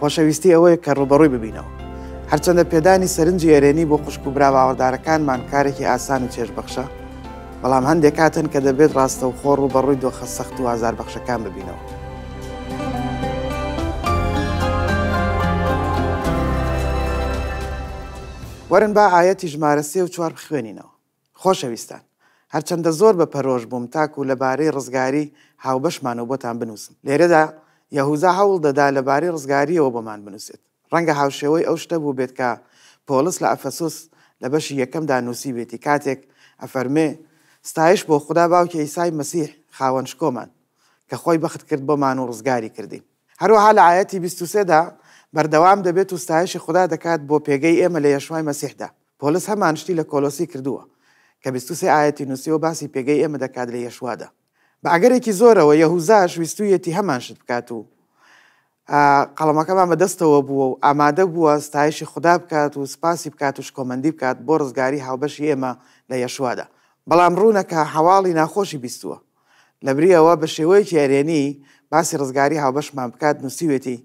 خۆشەویستی ئەوەیە کە ڕووبەڕووی ببینەوە. هەرچەندە پێدانی سەرنجی ئەرێنی بۆ خوشک و برا باوەڕدارەکانمان کارێکی ئاسان و چێژبەخشە، بەڵام هەندێک کات هەن کە دەبێت ڕاستەوخۆ ڕووبەڕووی دۆخە سەخت و ئازاربەخشەکان ببینەوە. وەرن با ئایەتی ژمارە سێ و چوار بخوێنینەوە. خۆشەویستان، هەرچەندە زۆر بە پەرۆش بووم تاکو لەبارەی ڕزگاری هاوبەشمانەوە بۆتان بنووسم. لێرەدا یەهوزا هەوڵ دەدا لەبارەی ڕزگارییەوە بۆمان بنووسێت. ڕەنگە هاوشێوەی ئەو شتە بووبێت کە پۆڵس لە ئەفەسوس لە بەشی یەکەمدا نووسیبێتی کاتێک ئەفەرمێ، ستایش بۆ خودا باوکی عیسای مەسیح خاوەن شکۆمان، کە خۆی بەخت کرد بۆمان و ڕزگاری کردین. هەروەها لە ئایەتی 23 دا بەردەوام دەبێت و ستایشی خودا دەکات بۆ پێگەی ئێمە لە یەشوای مەسیحدا. پۆلس هەمان شتی لە کۆلۆسی کردووە، کە 23 ئایەتی نووسیوە باسی پێگەی ئێمە دەکات لە یەشوادا. بە ئەگەرێکی زۆرەوە یەهوزاش ویستوویەتی هەمان شت بکات و قەڵەمەکەمان بە دەستەوە بووە و ئامادە بووە ستایشی خودا بکات و سپاسی بکات و شکۆمەندی بکات بۆ ڕزگاری هاوبەشی ئێمە لە یەشوادا. بەڵام ڕوونە کە هەواڵی ناخۆشی بیستووە. لەبری ئەوە بە شێوەیەکی ئەرێنی باسی ڕزگاری هاوبەشمان بکات نووسیوێتی،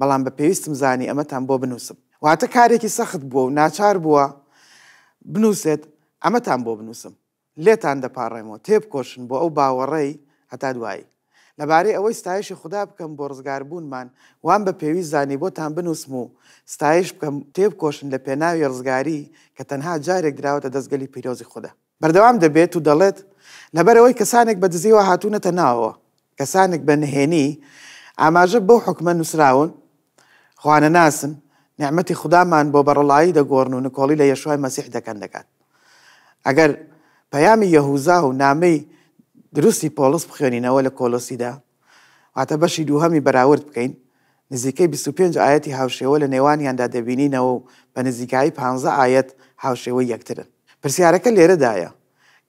بەڵام بە پێویستم زانی ئەمەتان بۆ بنووسم. واتە کارێکی سەخت بووە و ناچار بووە بنووسێت، ئەمەتان بۆ بنووسم. لێتان دەپاڕێمەوە تێبکۆشن بۆ ئەو باوەڕەی هەتا دوایی. لەبارەی ئەوەی ستایشی خودا بکەم بۆ ڕزگاربوونمان، وام بە پێویست زانی بۆتان بنووسم و ستایش بکەم، تێبکۆشن لە پێناوی ڕزگاری کە تەنها جارێک دراوەتە دەست گەلی پیرۆزی خودا. بەردەوام دەبێت و دەڵێت، لەبەرئەوەی کەسانێک بە دزییەوە هاتوونەتە ناوەوە، کەسانێک بە نهێنی، ئاماژە بەو حوکمە نووسراون، خوانەناسن، نیعمەتی خودامان بۆ بەڕەڵایی دەگۆڕن و نکۆڵی لە یەشوای مەسیح دەکەن دەکات. ئەگەر پەیامی یەهوزا و نامەی دروستی پۆڵس بخوێنینەوە لە کۆلۆسیدا، واتە بەشی دووهەمی بەراورد بکەین، نزیکەی 25 ئایەتی هاوشێوە لە نێوانیاندا دەبینینەوە و بە نزیکایی پانزە ئایەت هاوشێوەی یەکترن. پرسیارەکە لێرەدایە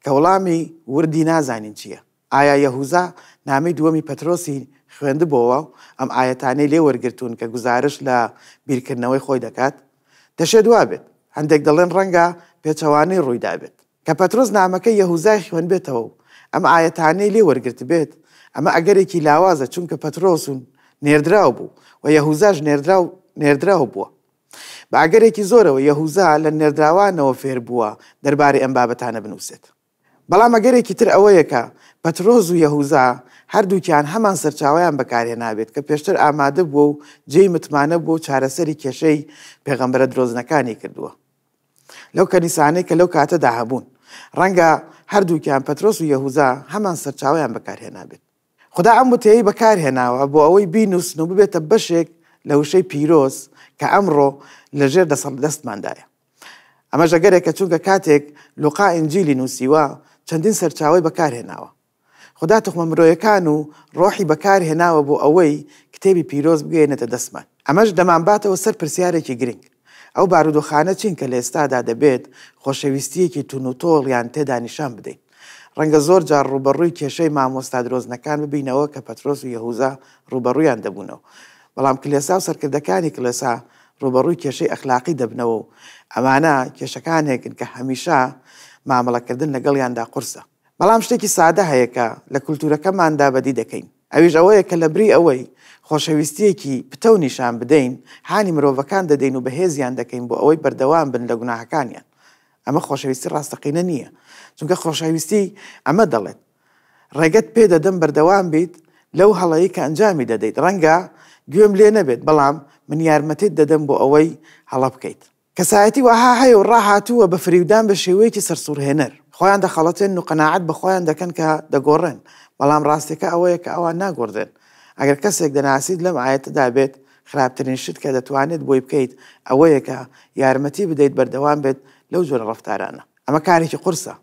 کە وڵامی وردی نازانین چییە. ئایا یەهوزا نامەی دووەمی پەترۆسی خوێندبۆوە و ئەم ئایەتانەی لێ وەرگرتوون کە گوزارشت لە بیرکردنەوەی خۆی دەکات؟ دەشێت وابێت. هەندێک دەڵێن ڕەنگە پێچەوانەی ڕوویدابێت. کە پەترۆس نامەکەی یەهوزای خوێندبێتەوە و ئەم ئایەتانەی لێ وەرگرتبێت، ئەمە ئەگەرێکی لاوازە چونکە پەترۆس و نێردراو بوو و یەهوزاش نێردراو نێردراو بووە. بە ئەگەرێکی زۆرەوە یەهوزا لە نێردراوانەوە فێربووە دەربارەی ئەم بابەتانە بنووسێت. بەڵام ئەگەرێکی تر ئەوەیە کە پەترۆس و یەهوزا هەردووکیان هەمان سەرچاوەیان بەکارهێنابێت کە پێشتر ئامادە بووە و جێی متمانە بووە و چارەسەری کێشەی پێغەمبەرە درۆزنەکانی کردووە لەو کەنیسانەی کە لەو کاتەدا هەبوون. ڕەنگە هەردووکیان پەترۆس و یەهوزا هەمان سەرچاوەیان بەکارهێنابێت. خودا ئەم وتەیەی بەکارهێناوە بۆ ئەوەی بینووسن و ببێتە بەشێک لە وشەی پیرۆز کە ئەمڕۆ لەژێر دەستماندایە. ئەمەش ئەگەرێکە چونکە کاتێک لوقا ئینجیلی نووسیوە چەندین سەرچاوەی بەکارهێناوە. خودا توخمە مرۆیەکان و ڕۆحی بەکارهێناوە بۆ ئەوەی کتێبی پیرۆز بگەیەنێتە دەستمان. ئەمەش دەمانباتەوە سەر پرسیارێکی گرنگ، ئەو بارودۆخانە چین کە لە ئێستادا دەبێت خۆشەویستییەکی توندوتۆڵیان تێدا نیشان بدەین؟ ڕەنگە زۆر جار ڕووبەڕووی کێشەی مامۆستا درۆزنەکان ببینەوە کە پەترۆس و یەهوزا ڕووبەڕوویان دەبوونەوە. بەڵام کلێسا و سەرکردەکانی کڵێسا ڕووبەڕووی کێشەی ئەخلاقی دەبنەوە و ئەمانە کێشەکانێکن کە هەمیشە مامەڵەکردن لەگەڵیاندا قورسە. بەڵام شتێکی سادە هەیە کە لە کولتوورەکەماندا بەدی دەکەین، ئەویش ئەوەیە کە لەبری ئەوەی خۆشەویستییەکی پتەو نیشان بدەین، هانی مرۆڤەکان دەدەین و بەهێزیان دەکەین بۆ ئەوەی بەردەوام بن لە گوناهەکانیان. ئەمە خۆشەویستی ڕاستەقینە نییە، چونکە خۆشەویستی ئەمە دەڵێت، ڕێگەت پێ دەدەم بەردەوام بیت لەو هەڵەی کە ئەنجامی دەدەیت، ڕەنگە گوێم لێ نەبێت، بەڵام من یارمەتیت دەدەم بۆ ئەوەی هەڵە بکەیت. کەسایەتی وەها هەیە و ڕاهاتووە بە فریودان بە شێوەیەکی سەرسوڕهێنەر. خۆیان دەخەڵەتێنن و قەناعەت بە خۆیان دەکەن کە دەگۆڕێن، بەڵام ڕاستیەکە ئەوەیە کە ئەوان ناگۆڕدرێن. ئەگەر کەسێک دەناسیت لەم ئایەتەدا بێت، خراپترین شت کە دەتوانێت بۆی بکەیت ئەوەیە کە یارمەتی بدەیت بەردەوام بێت لەو جۆرە ڕەفتارانە. ئەمە کارێکی قورسە،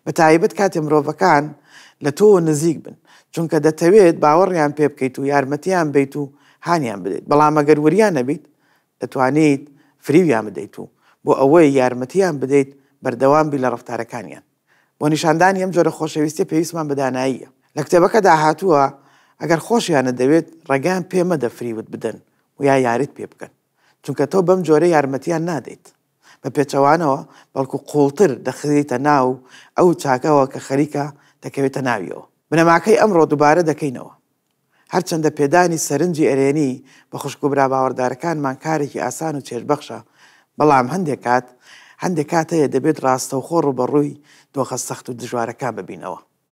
بە تایبەت کاتێ مرۆڤەکان لە تۆوە نزیک بن، چونکە دەتەوێت باوەڕیان پێ بکەیت و یارمەتیان بەیت و هانیان بدەیت، بەڵام ئەگەر وریا نەبیت دەتوانیت فریویان بدەیت و بۆ ئەوەی یارمەتیان بدەیت بەردەوام بی لە ڕەفتارەکانیان. بۆ نیشاندانی ئەم جۆرە خۆشەویستیە پێویستمان بە داناییە. لە کتێبەکەدا هاتووە، ئەگەر خۆشیانت دەوێت ڕێگەیان پێ مەدە فریوت بدەن و یا یاریت پێ بکەن، چونکە تۆ بەم جۆرە یارمەتیان نادەیت. بە پێچەوانەوە بەڵکو قووڵتر دەخرێیتە ناو ئەو چاکەوە کە خەریکە دەکەوێتە ناویەوە. بنەماکەی ئەمڕۆ دووبارە دەکەینەوە. هەرچەندە پێدانی سەرنجی ئەرێنی بە خوشک و برا باوەڕدارەکانمان کارێکی ئاسان و چێژبەخشە، بەڵام هەندێک کات هەندێک کات هەیە دەبێت ڕاستەوخۆ ڕووبەڕووی دۆخە سەخت و دژوارەکان ببینەوە.